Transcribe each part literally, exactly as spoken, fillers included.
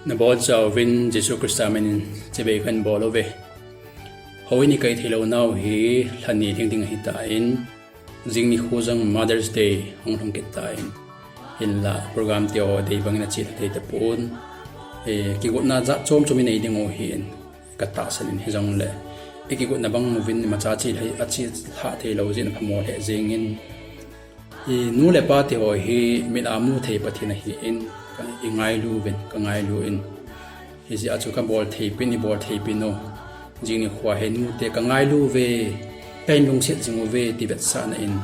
Nabonchauvin Jesu Christa minin chibai kahin bol uve. Houin ikai theilou nau hi lhani ding ding ahitan, jing nikho jong Mother's Day hung lhung kit tan, hinla program teho dei bangin achelha thei tapon. Eh, kigotna jat chom chom inei diu ahin, katahsan in hijongle, ikigotna bang uvin imacha achelha, achelha theilou jeh in aphamo lheh jengin, I nu le pa teho hi mit a mu thei Pathen ahin, ka, ingailu uvin, kangailu in. Hijeh a chu kabol thei pin, ibol thei pin o. Jing nikho hi nute kangailu uve, kahin lungset jing uve, ti vetsahna in.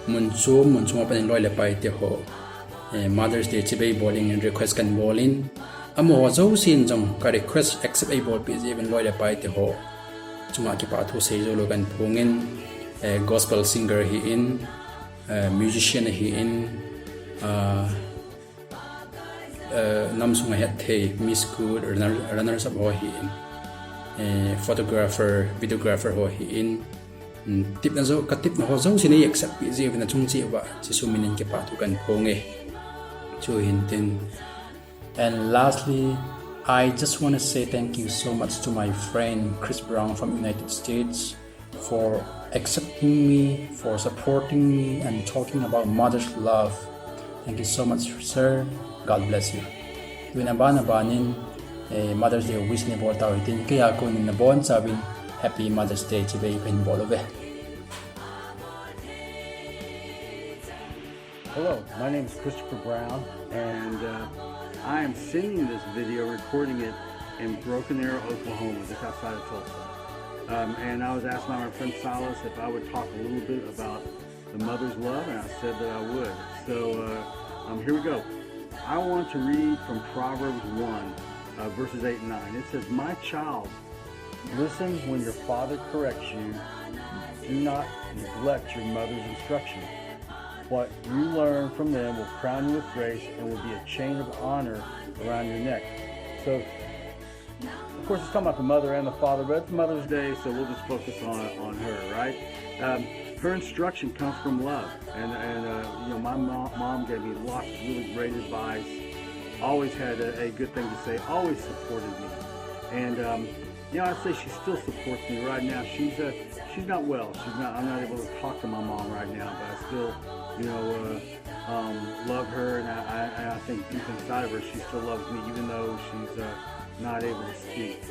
Mun chom, mun chom a pat in loi le pai teho, eh, Mother's Day chibai bol in request kahin bol in. Amaho jousen jong ka request accept eibolpeh jeh uvin loi le pai teho chunga kipathu seijou lou kahin phong in, eh, gospel singer ahin, eh, musician ahin, ah, eh, nam sunga hetthei, Miss Good, runner, runners up ho ahin, eh, photographer, videographer ho ahin, mm, tipna jou, katipna ho jouse nei accept peh jeh uvin achung cheh uva, Jesu minin kipathu kahin phong e. Chu hintin, And lastly, I just want to say thank you so much to my friend Chris Brown from United States for accepting me, for supporting me, and talking about mother's love. Thank you so much, sir. God bless you. Tuin aban aban in, eh, Mother's Day wish nei bol tau hitin, keiya konin nabonchauvin Happy Mother's Day chibai kahin bol uve. Hello, my name is Christopher Brown, and uh, I am sending this video, recording it in Broken Arrow, Oklahoma, just outside of Tulsa. Um, and I was asked by my friend Silas if I would talk a little bit about the mother's love, and I said that I would. So uh, um, here we go. I want to read from Proverbs one, uh, verses eight and nine. It says, My child, listen when your father corrects you. Do not neglect your mother's instruction. What you learn from them will crown you with grace and will be a chain of honor around your neck. So, of course, it's talking about the mother and the father, but it's Mother's Day, so we'll just focus on, on her, right? Um, her instruction comes from love, and, and uh, you know, my mom, mom gave me lots of really great advice. Always had a, a good thing to say. Always supported me, and um, you know, I'd say she still supports me right now. She's uh, she's not well. She's not. I'm not able to talk to my mom right now, but I still, you know, uh, um, love her, and I, I, I think deep inside of her, she still loves me, even though she's uh, not able to speak.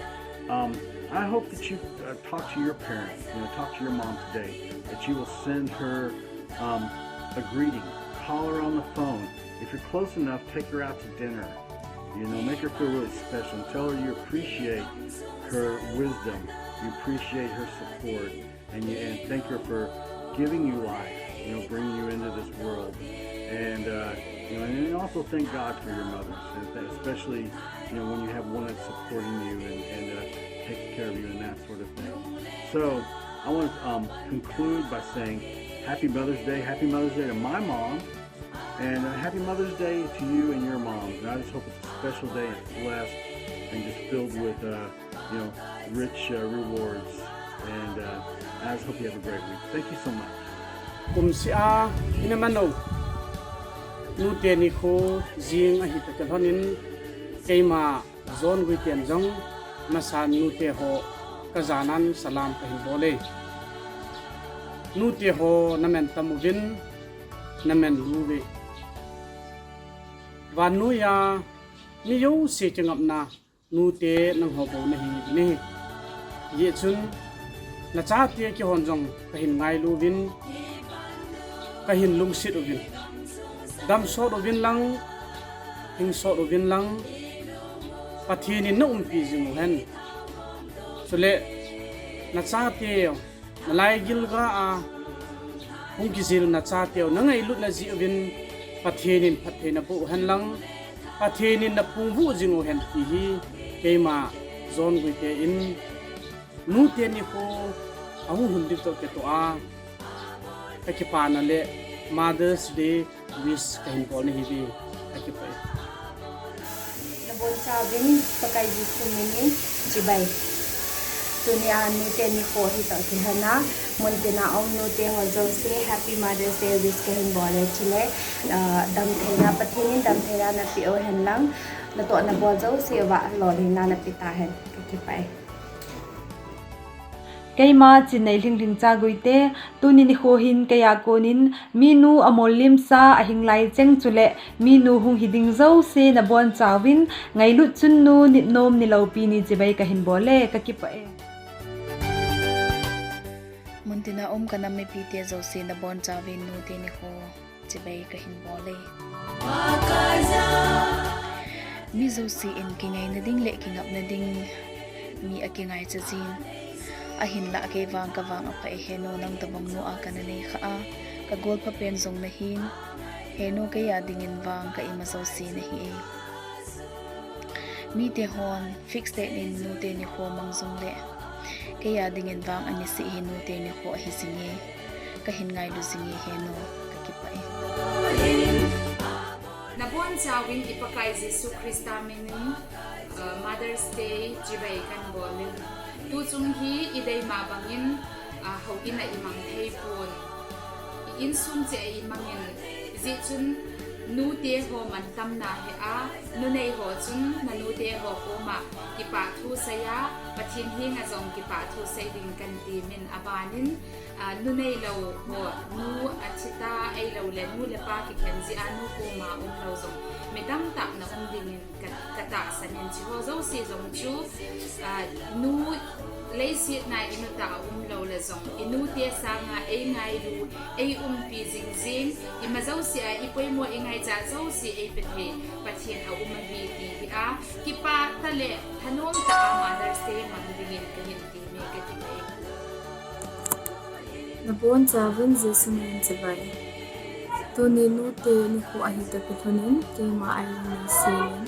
Um, I hope that you uh, talk to your parents, you know, talk to your mom today, that you will send her um, a greeting, call her on the phone. If you're close enough, take her out to dinner. You know, make her feel really special and tell her you appreciate her wisdom, you appreciate her support, and you and thank her for giving you life, you know, bringing you into this world, and uh, you know, and also thank God for your mothers, and th- especially you know when you have one that's supporting you and, and uh, taking care of you and that sort of thing. So I want to um, conclude by saying, Happy Mother's Day, Happy Mother's Day to my mom, and uh, Happy Mother's Day to you and your moms. And I just hope it's a special day and blessed, and just filled with uh, you know, rich uh, rewards. And uh, I just hope you have a great week. Thank you so much. Kumsea ina mano nute nikho jing ahi ta kalhonin keima John Guiten jong masa nute ho kajanan salam kahin bole. Nute ho namen tam uvin, namen lu uve. Vannoiya mi jouse kingapna nute nangho bou nahi uve. Hijeh chun nachate kihon jong kahin ngailu uvin, kahin lungset uvin. Damsot uvin lang, hingsot uvin lang, Pathen in naumpi jing uhen. Chule nachate nalaigil ga a hung kijil nachateu nangailutna jeh uvin Pathen in phatthei naboh uhen lang, Pathen in napung vuh jing uhen ti hi keima John Guite in nute nikho ahung lhun ding toh kitoh a kakipana le Mother's Day wish kahin bol nahi uve, kakipah e. Nabonchauvin Pakai Jesu minin chibai. Tunia nute nikho hi toh kilhona, muntina um nute ho jouse Happy Mother's Day wish kahin bole chule, ah, damtheina, Pathen in damtheina napeh uhen lang, natoh nabol jouse uva lolhinna napeh tahen, kakipah e. Keima Chinneihlhing Lhingcha Guite, tuni nikho hin keiya konin minu amollimsa, ahinglai cheng chuleh minu hung hiding jouse nabonchauvin, ngailut chunnu, nitnom, niloupi ni chibai kahin bol e, kakipah e. Muntina um kanam mipite jouse nabonchauvin nute nikho chibai kahin bol e. Mi jousen kingaina ding le kingapna ding mi akingaicha jin. Ahinlah kei vang kavang apha e henu, nang tobang nu a kana neikhah a, kagolpha pen jong nahin, henu keiya dingin vang ka ima jouse nahi e. Mite hon fix tah in nute nikho mang jongle, keiya dingin vang aniseh hi nute nikho ahi jinge, kahin ngailu jinge henu, kakipah e. Nabonchauvin i Pakai Jesu Christa minin, Mother's Day chibai kahin bol in. Tuchung hi idei ma bangin, houin a imang theipon. I insung cheh a imangin, hijeh chun nute ho mantam nahe a, nunei ho chun nanute ho koma kipah thu seiya, Pathen henga jong kipah thu sei ding kahin temin, abanin, nuneilou ho, nu athita, ahiloule nu le pa kikhen jeh a nu koma umlou jong mi tamtah na um dingin ka, katahsan in, hicheho jouse jong chu, nu leiset a inu tah a umlou le jong, inute sanga eingailu, eiumpi jingjing, ima jouse a ipoimo ingaicha jouse eipethei Pathen aum ahi ti hi a, kipah tah le thanom tah a Mother's Day mang dingin kahin teme, kakipah e. Nabonchauvin Jesu minin chibai. Tuni nute nikho ahi toh kilhonin keima a isenin,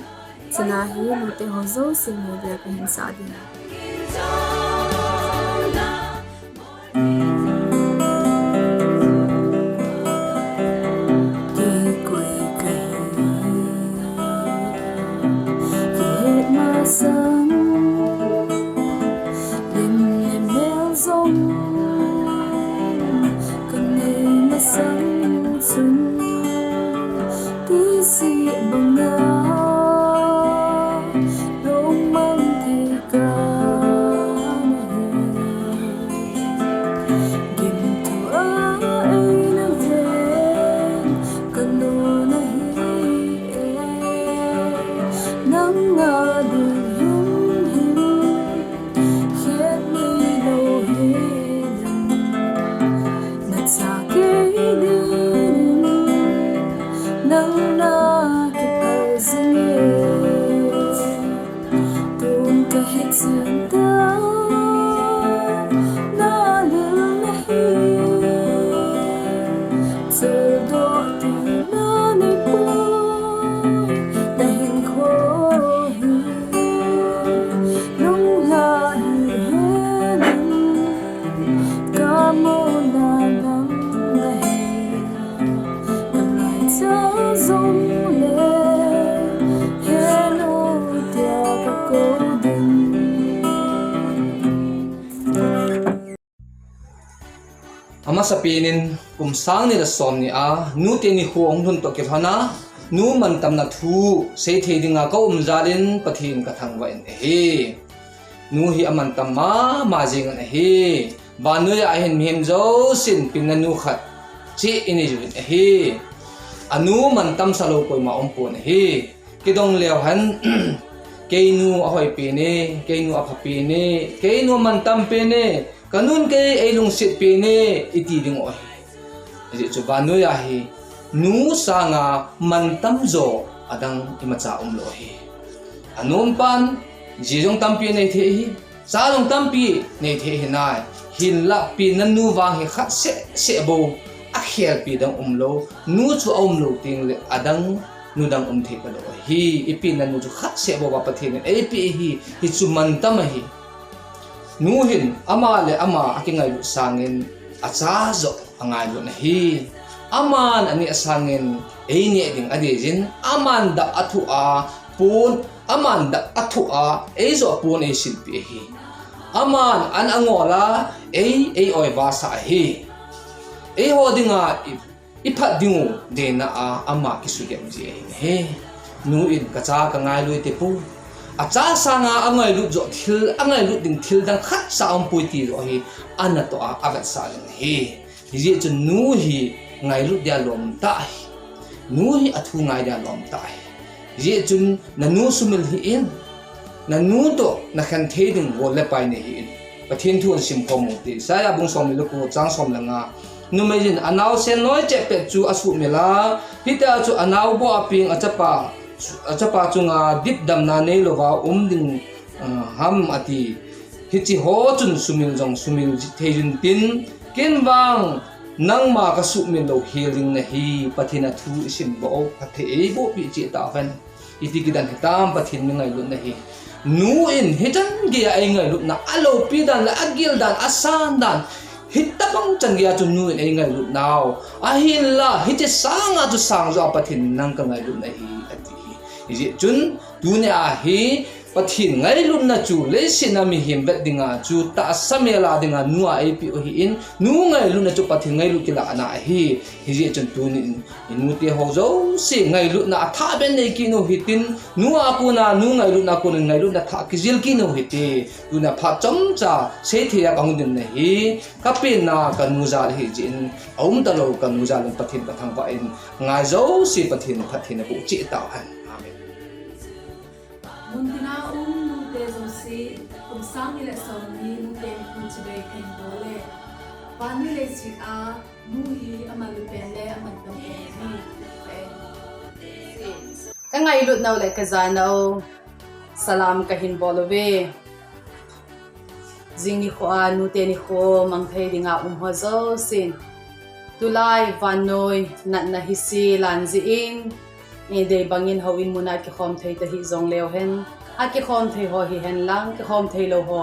chule hi nute ho jouse media kahin sah ding. Kikoi kahi, kihet masang, lim le mel jong kanei masang chun, tisih banga lungmang thei kanahi. Gimthu a eina ven kanu nahi e, nanga ding himhim khet neilou hileng, nacha kei dingin nang nakiphal jinge. Tun kahet chan ta nalil nahi, choldoh tina neipoi, nahinkho hi lunglhai hihen, kamona nang nahi. Kangaichat jongle henu tia kakou ding. Amasapen in kum sang ni le som ni a nute nikho ahung lhun toh kilhon a, nu mantamna thu seithei dinga kaum jal in Pathen kathangvah in ahi. Nu hi amantam mama jingin ahi. Vannoi a hin mihem jousen pinna nu khat cheh inei uvin ahi. Anu mantamsa lou koima umpon ahi. Kidong leu hen, keinu ahoipen e, keinu aphapen e, keinu amantampen e, kanun kei eilungsetpen e, iti dingu ahi. Hijeh chun vannoi a hi nu sanga mantam jo adang imacha umlou ahi. Anompan, ji jong tampi anei thei ahi, cha jong tampi nei thei ahi nai. Hinlah penna nu vang hi khat sehseh bou, akhelpi dang umlou, nu chu aumlou tengle adang nu dang um thei talou ahi. Ipenna nu chu khat seh bouva Pathen in eipeh ahi, hichu mantam ahi. Nu hin ama le ama akingailut sangin acha joh angailut ahi. Aman aneh sangin eineh ding adeijin, aman dah athoh a pon, aman dah athoh a eijoh pon eisilpeh ahi. Aman an angol a ei, ei-oi vasah ahi. Eiho dinga i, iphat dingu deina a ama kisugep ji ahi. Nu in kacha kangailui tapoi. Acha sanga angailut joh thil, angailut ding thil dang khatcha aumpoi ti joh hi anatoh a avetsah ding ahi. Hijeh chun nu hi ngailut dia lom tah ahi. Nu hi athu ngai dia lom tah ahi. Hijeh chun nanu sumil hih in. Nanu toh nakhen thei ding gol le pai nei hih in. Pathen thu ahin simkhom u hite. Isaiah bung somni le ko chang som le nga. Numei in anaosen noicheh pet chu asuhmil a, hitia chu anao bou a peng achapa, achapa chunga dipdamna neilouva um ding, uh, ham ati. Hiche ho chun sumil jong sumil thei jin tin, ken vang nangma kasuhmil lou hel ding nahi. Pathen athu isim bou, phatthei eiboh peh cheh tahen. Iti kidan hitam Pathen mi ngailutna hi. Nu in hichan geiya eingailutna, aloupi dan le agil dan, asan dan, hitobang chan geiya chu nu in eingailutnau. Ahinla hiche sanga chu sang joh a Pathen in nang kangailutna hi ati hi. Hijeh chun tunia hi Pathen ngailutna chu leiset a mihem vet dinga chu tahsa mel a dinga nu a eipeh u ahin, nu ngailutna chu Pathen ngailut kilahna ahi. Hijeh chun tunin nute ho jouse ngailutna athah beh nei kit u hitin, nu a kona, nu ngailutna a kona ngailutna thah kijil kit u hite. Tuna phat chomcha seithei a kahung ding nahi, kapenna kanu jal ahi jeh in, aumtalou kanu jal in Pathen kathangvah in, ngai jouse Pathen in phatthei naboh cheh tahen. Amen. Muntina um nute jouse, kum sang ni le som ni nute nikho chibai kahin bol e. Van le leiset a nu hi amanlu pen le amantam pen ahi. Kangailutnau le kajanau salam kahin bol uve. Jing nikho a nute nikho mang thei dinga um ho jousen, tulai vannoi natna hise lan jeh in, idei bangin houin muna kikhom thei tahih jongleu hen, akikhom thei ho hihen lang, kikhom theilou ho,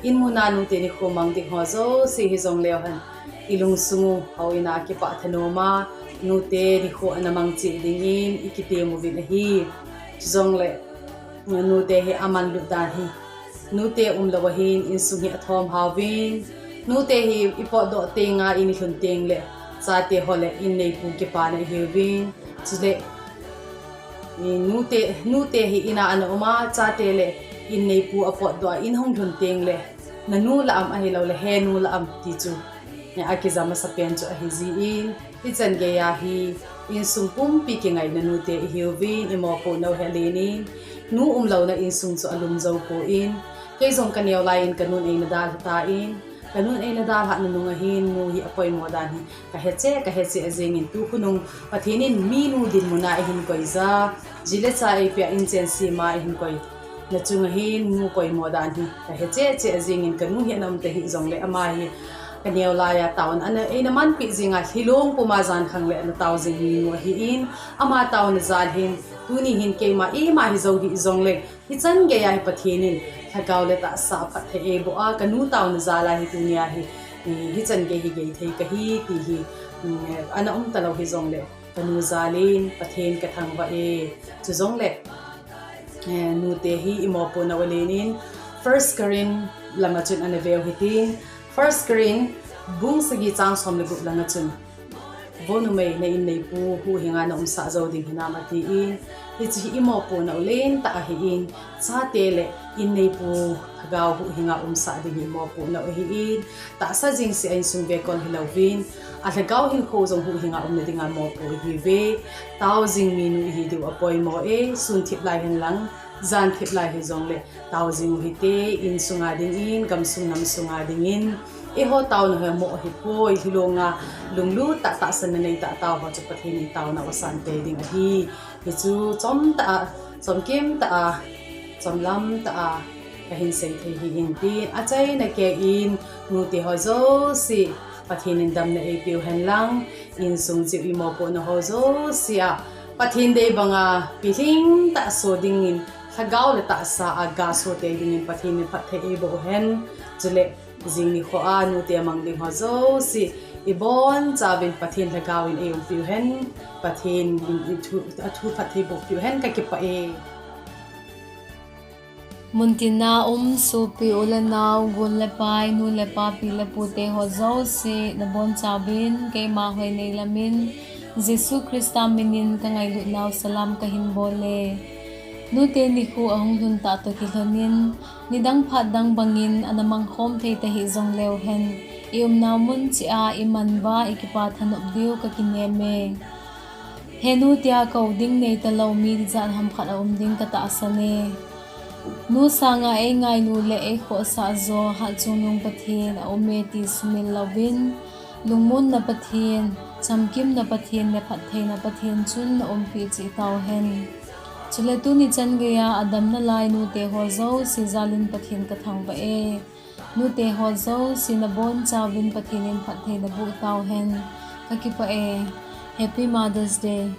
in muna nute nikho mang ding ho jouse hijongleu hen, ilungsung u houin a kipah thanom a, nute nikho ana mang cheh dingin ikitem uvin ahi. Chujongle nute hi amanlut dan hi, nute umlou ahin insung hi athom hauvin, nute hi ipotdoh tenga in ilhun tengle chate ho le inneipu kipana ihiuvin, chule nute, nute hi ina ana uma, chate le inneipu apotdoh a in hung lhun tengle, nanu lah am ahiloule henu lah am ti chu akija masapen chu ahi jin, hichan geiya hi insung pumpi kingaina nute ihiuvin, imopohnau hi alenin, nu umlouna insung chu alum jou poi. Kei jong kaneo laiyin kanun eina dalha tan, kanun eina dalhahna nunga hin nu hi apoimo dan hi kahe cheh, kahe cheh jengin, tukhonung Pathen in minu dinmuna eihin koija, ji le cha eipeh a inchen sema eihin koi na chunga hin nu poimo dan hi kahe cheh cheh jengin, kanu hi ana um tahih jongle ama hi kaneo laiya taona eina manpeh jenga lhilong puma jankhang le ana tao jing minu ahin, ama taona jal hin tuni hin keima ima hijou hih jongle, hichan geiya hi Pathen in lhagao le tahsa phatthei eiboh a, kanu taona jal a hi tunia hi, hichan gei hi gei thei kahi ti hi ana umtalou hijongle, kanu jal in Pathen kathangvah e. Chujongle nute hi imopohnau alenin, First Corinth langa chun ana veu hitin, First Corinth bung sagi chang som le gup langa chun, Vo numei, na inneipu huhhinga na umsah jou ding hinam atin, hiche hi imopohnau lentah ahin, chate le inneipu lhagao huhhinga umsah ding hi imopohnau ahin, tahsa jengse a insung vekol hilouvin, alhagao hinkho jong huhhinga umna dinga mopoh ihiuve. Tao jing minu ihi diu apoimo e, sun thip lai henlang, jan thip lai hijongle, tao jing uhite, insunga dingin, gamsung namsunga dingin, eiho taona hi amoh ahipoi, lhilonga lunglut tah, tahsanna neitah tao ho chu Pathen in taonau asantei ding ahi. Hichu chomtah a, chomkimtah a, chomlamtah a kahin seithei hi intin, achaina keiin nute ho jouse Pathen in damna eipeu henlang, insung cheh u imopohna ho jouse a Pathen dei banga pilhingtah so dingin, lhagao le tahsa a gaso tei dingin Pathen in phatthei eiboh uhen. Chule jing nikho a nute mang ding ho jouse ibonchauvin Pathen lhagao in eiumpiu hen, Pathen in ithu, athu phatthei bohpiu hen, kakipah e. Muntina um sopi u le nao, gon le pai, nu le pa, pi le pute ho jouse, nabonchauvin keima Hoineilam in Jesu Christa minin ka ngailutnau salam kahin bol e. Nute nikho ahung lhun tah toh kilhonin, nidang phat dang bangin ana mangkhom thei tahih jongleu hen, i umnau mun cheh a i man uva i kipa thanop diu ka kinem e. He nu tia kou ding nei talou mi ijat ham khat aum ding ka tahsan e. Nu sanga eingailu le eikhohsah jo Hatchungnung Pathen aum e ti sumil louvin, lungmonna Pathen, chamkimna Pathen le phattheina Pathen chun na umpi cheh tauhen. Chule tuni chan geiya adam nalai nute ho jouse jalin Pathen ka thangvah e. Nute ho jouse nabonchauvin Pathen in phattheina boh tauhen. Ka kipah e. Happy Mother's Day.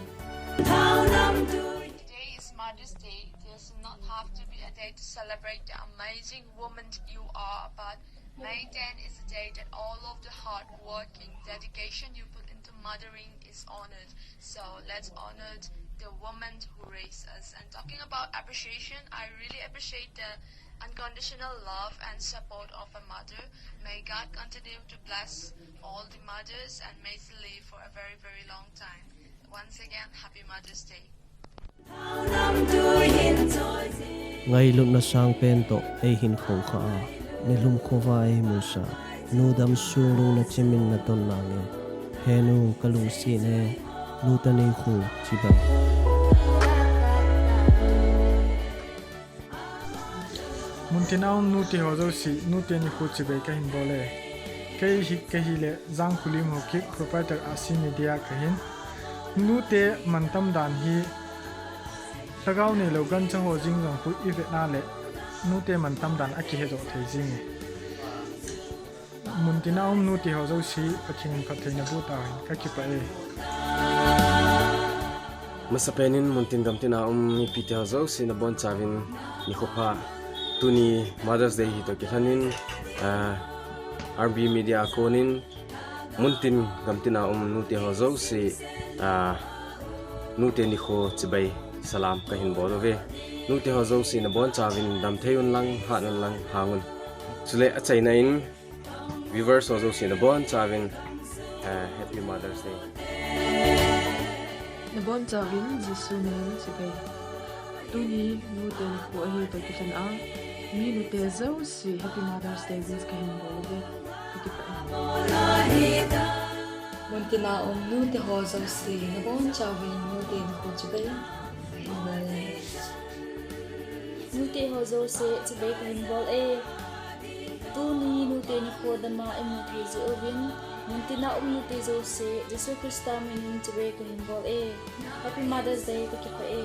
Today is Mother's Day. This does not have to be a day to celebrate the amazing woman you are, but May ten is a day that all of the hard work and dedication you put into mothering is honored. So let's honor the woman who raised us. And talking about appreciation, I really appreciate the unconditional love and support of a mother. May God continue to bless all the mothers and may she live for a very, very long time. Once again, happy Mother's Day. Ngailutna sangpen toh eihin khoukhah a, nilum khova eimusah, nu damsung lungna chimin naton nange. He nu, kalungset e, nute nikho chibai. Muntina um nute ho jouse, nute nikho chibai kahin bol e. Kei hi, kei hile Jangkholim Haokip, proprietor Ahsi Media kahin. Nute mantam dan hi lhagao neilou gancha ho jeng jong khu ivet na le, nute mantam dan akihedoh thei jing e. Muntina um nute ho jouse, Pathen in phattheina boh tauhen, ka kipah e. Masapen in muntin gamtina um mipite ho jouse nabonchauvin nikho pha. Tuni Mother's Day hi toh kilhonin, ah, R B Media a konin muntin gamtina um nute ho jouse, ah, nute nikho chibai salam kahin bol uve. Nute ho jouse nabonchauvin damthei un lang, hat un lang, hang un. Chule achaina in, viewers ho jouse nabonchauvin, eh, Happy Mother's Day. Nabonchauvin Jesu minin chibai. Tuni nute nikho ahi toh kilhon a, mi nute jouse Happy Mother's Day wish kahin bol uve. Ka kipah e. Muntina um nute ho jouse nabonchauvin nute nikho chibai kahin bol e. Nute ho jouse chibai kahin bol e. Tuni nute nikho dama imu thei jeh uvin, muntina um nute jouse Jesu Christa minin chibai kahin bol e. Happy Mother's Day, ka kipah e.